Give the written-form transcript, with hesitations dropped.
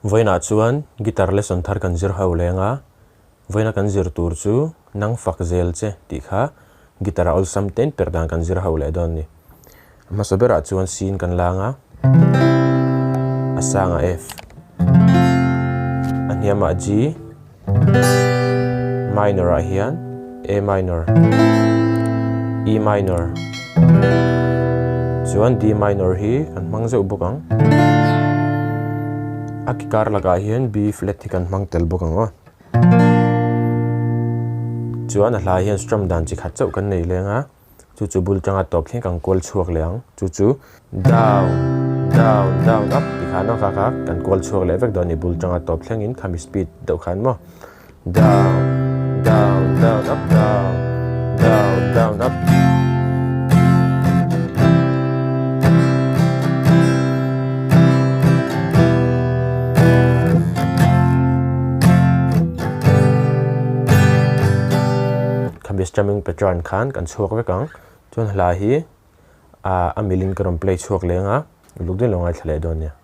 Vawiinah chuan guitar lesson thar kan zir ho leng a, vawiina kan zir tur chu nang fak zel che tih kha guitar a awlsam ten per dan kan zir ho leh dawn a ni. A hmasa berah chuan C in kan lang a, a sangah F, a hniamah G, minor ah hian A minor, E minor, chuan D minor hi kan hmang zeuh bawk ang. A ki kar lakah hian B flat hi kan hmang tel bawk ang aw. Chuan a hlai hian strum dan chi khat chauh kan nei leng a. Chu chu bul tanga tawp thleng kan kual chhuak leh ang. Chu chu down, down, down, up ti khan a kha kha kan kual chhuak leh vek dawn a ni. Bul tanga tawp thlengin khami speed deuh khan maw down, down, down, up, down, down, down, up. Khami strumming pattern khan kan chhuak vek ang chuan hla hi ah a milin ka rawn play chhuak leng a uluk deuhin lo ngaithla leh dawn nia.